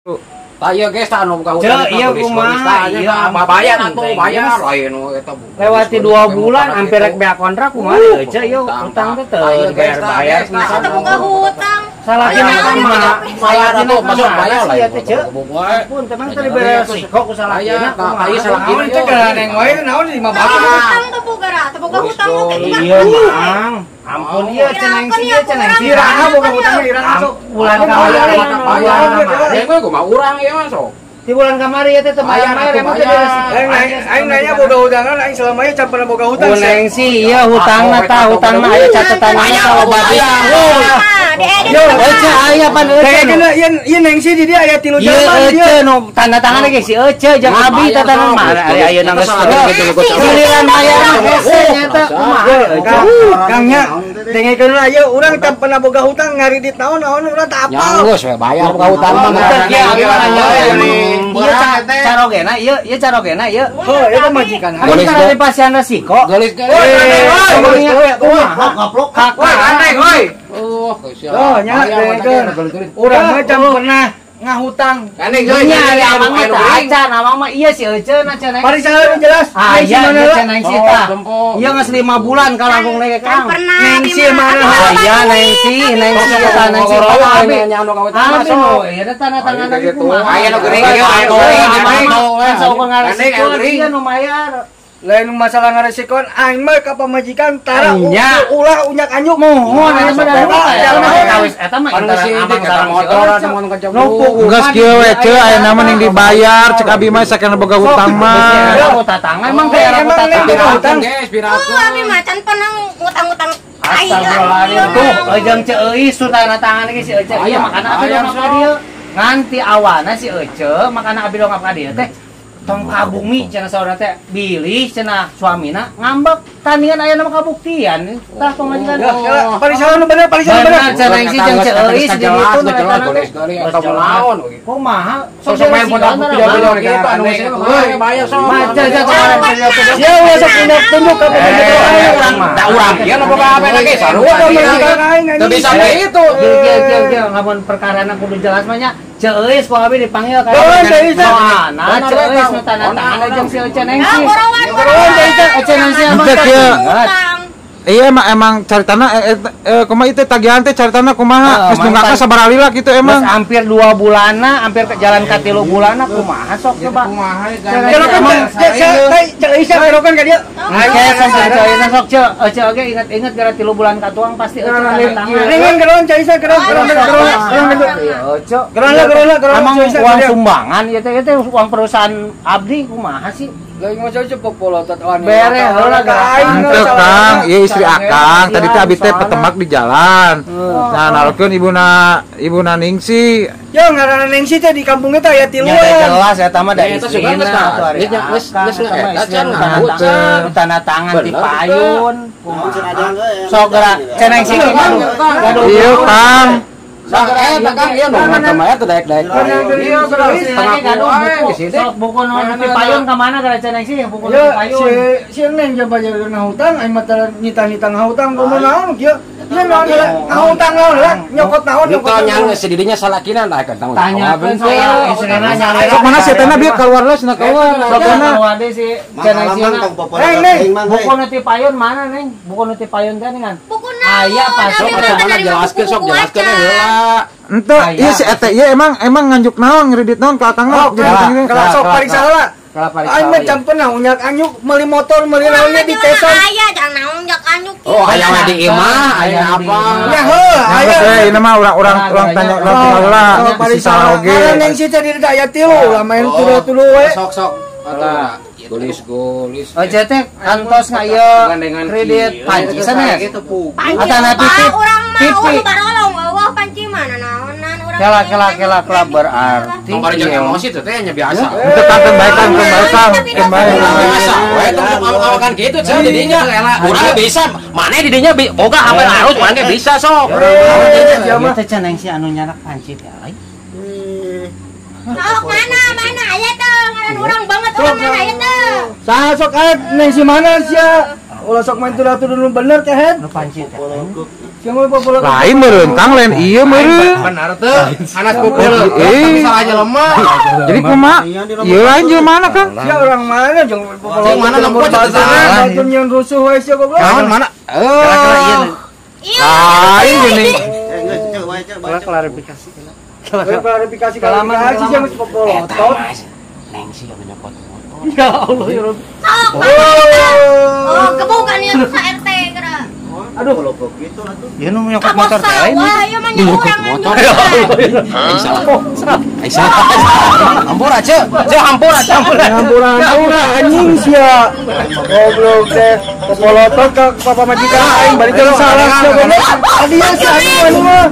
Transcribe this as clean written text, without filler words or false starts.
Tah ieu geus tah anu boga hutang. Ceu, ieu kumaha? Ieu bayar atuh, bayar lain eta. Lewati 2 bulan hampir rek beak kontrak kumaha euy ieu hutang teh teu bayar-bayar. Masa teu boga hutang? Salakina kumaha? Bayar atuh, masuk bayar lah. Ampun, teman teh dibere resiko ku salakina kumaha? Ieu salakina teh neng wae naon 5 batu. Hutang teu boga ra, teu boga hutang oge kumaha? Iya, Mang. Ampun ieu cenah sih, ieu cenah sih. Iraha boga hutang iraha sok. Bulan kamari. Bayar we kumaha urang ieu mah sok. Di bulan kamari ya teh teu bayar-bayar emang teh aing nanya boga hutangan aing selamanya can pernah boga hutang. Neng sih ieu hutangna tah hutangna aya catatanna tah loba pisan. Yo, Ece aya pan Ece. Kayaknya ieu neng sih di dia aya 3 Ieu jalma di Ece dia. nu tanda tangan ge si Ece jeung abi tatanan mah ari ayeuna geus giliran bayar mah hese nya teh kumaha Ece. Kang nya dengekeun lah ieu urang can pernah boga hutang ngaridit naon-naon urang teu apal. Geus we bayar boga hutang mah. Teu kieu abi mah nanya we. Ieu carogena ieu ieu carogena ieu. Heuh, ieu mah majikan. Abi tara dipasihan resiko. Gelis gelis. Kumaha? Woi, gandeng woi. Oh, Oh, nya dengekeun. Urang mah can pernah ngahutang. Gandeng geus. Nya ari amang mah teu acan, amang mah iya si Ece na cenah. Parisa heula jelas. Ah, Neng si iya, mana iya lah? cenah si tah. Iya geus 5 bulan ka langkung lege Kan Kang. pernah Neng abi si mah. mana? Abi Ah, mah iya duit, Neng si, abi Neng mah si eta Neng si Abi. Abi nu ieu teh tanda tangan abi kumaha? Aya nu geuring ieu anu Kan saukur ngaresiko ieu nu mayar. Lain masalah ngaresikoan aing mah ka pamajikan tara Nya. ulah unyak anyuk. Mohon eta mah da Eta, wis eta mah antara amang sareng si motor Ece. Geus kieu we ceu ayeuna mah ning dibayar cek abi mah sakena boga hutang mah. Tangan emang teh era Emang neng boga hutang. Oh, abi mah can pernah ngutang-ngutang ai lah. Astagfirullahaladzim. Tuh, jeung Ceu Euis tuh tanda tangan ge si Ece. Iya, makana abi dongkap ka dieu. Nganti awana si Ece, makana abi dongkap ka dieu teh tong ka bumi cenah saurna teh bilih cenah suamina ngambek tandingan aya nama kabuktian tah pamajikan. Ya, ya, parisa nu bener, parisa nu bener. Bener cenah si jeung Ceu Euis di ditu nu eta na teh. Kumaha? Sok main foto video-video gitu anu geus bayar sok. Maca aja Ya ulah sok tindak tunjuk ka pamajikan aing. Urang da urang ieu nu boga HP lagi sarua. Pamajikan aing Teu anjing. bisa gitu. Kieu kieu kieu lamun perkarana kudu jelas mah nya Ceu Euis ku abi dipanggil ka. Oh, Ceu Euis. Soalna Ceu Euis nu tanda tangan jeung si Ece Nengsi. Ah, borowan, Borowan, Ceu Euis. Ece Nengsi emang Henteu kieu. Hutang. Iya emang emang caritana kumaha ieu teh tagihan teh caritana kumaha geus nunggakna sabaraha lila kitu Emang emang. hampir 2 bulanna, hampir ke jalan ka 3 bulanna kumaha sok coba. Kerokan Ceu Euis kerokan ka dieu. Nah, kayak sok Ceu Euis sok Ceu, Ece oge inget-inget gara 3 bulan katuang pasti Ece tanda tangan. Ringan kerokan Ceu Euis kerokan kerokan kerokan kerokan. Ece. Kerokan lah kerokan lah kerokan Emang Ceu Euis. uang sumbangan ieu teh ieu teh uang perusahaan abdi kumaha sih? Lain mah Ceu Euis popolotot anu. Bere heula aing Henteu Kang, ieu istri Akang, tadi teh abi teh petemak di jalan. Nah, nalkeun ibuna Ningsi. Ya ngaranna Ningsi teh di kampung eta aya Nya tiluan. teh jelas eta mah da Ya, eta sugan istrina geus tah. atuh ari Geus geus akang, geus eta mah eta istrina can nu ngaku, can. tanda tangan ti Bener, payun. Sok geura ceneng sih gaduh. Ieu Kang. Sang eta Kang ieu nu ngabayar teh daek-daek. Iya, Setengah gaduh buku. Sok buku nu ti payun ka mana gara ceneng sih buku nu ti Ya, payun. si si Neng jam bayar ngahutang, aing mah tara nyita-nyita ngahutang komo naon kieu. Ieu naon heula ngahutang naon heula nyokot naon nyokot. Itu nyang sedidinya salakina lah kan tanggung Tanyakeun saya istrina nyalira. Sok mana si teh bieu keluar lah cenah keluar. Sok Sok keluar deui si ceneng sih. Neng, Neng. Buku nu ti payun mana Neng? Buku nu ti payun teh kan. Buku naon? Aya pas Abi Sok mah atuh mana nerima jelaskeun sok buku-buku jelaskeun acan. heula. Henteu, ieu si eta ieu emang emang nganjuk naon ngredit naon ka Akangna. Oh, kalau sok pariksa heula. Aing mah can pernah unyak anyuk meuli motor meuli Urang naonnya mah di jelema kesan. aya jangan naon jak anyuk. Oh, aya mah di imah, aya apa? Ya heuh, aya. Ini mah urang-urang urang tanya urang tinggal heula. Oh, Si pariksa salah oge. Karena Neng si teh di dieu aya tilu, lah main tuduh-tuduh we. Sok sok atuh. Gelis-gelis. Ece teh kantos ngaieu kredit panci sanes. Panci Atana apa titip, urang mah titip. eueuh barolong eueuh panci mah nanaonan urang. Kela kela kela kela berarti. Tong bari jeung emosi teh teh nya biasa. Henteu Kang teu bae Kang, teu bae Kang, teu bae. Biasa we tong sok awak-awakan kitu cenah di dinya. Urang bisa, maneh di dinya boga HP harus maneh bisa sok. Ieu teh ceneng si anu nyarak panci teh lain. Sok mana mana aya teh ngaran urang banget urang mana aya teh. Saha sok aya Neng si mana sia? Ulah sok main tuduh-tuduh nu bener teh het. Nu panci teh. Lain meureun Kang, lain ieu meureun. Benar teu. Anas popolo. Tapi salah jelema. Jadi kumaha? Ieu lain jelema mana Kang? Sia orang mana jeung popolo. Jeung mana nempo teu salah. Batur nyeun rusuh we sia goblok. Naon mana? Kira-kira ieu. Lain geuning. Klarifikasi. Klarifikasi klarifikasi sia geus popolotot. Neng sih anu nyokot motor. Ya Allah ya Rabb. Sok. Oh, gebukan ieu sa RT geura. Aduh, ieu nu nyokot motor teh lain. Wah, ieu mah urang motor. Ai salah. Ai salah. Hampura, Ceu. Ceu hampura, Ceu. Hampura, hampura anjing sia. Goblok teh popolotot ka papa majikan aing balik salah sia goblok. Tadi ya sia anjing mah.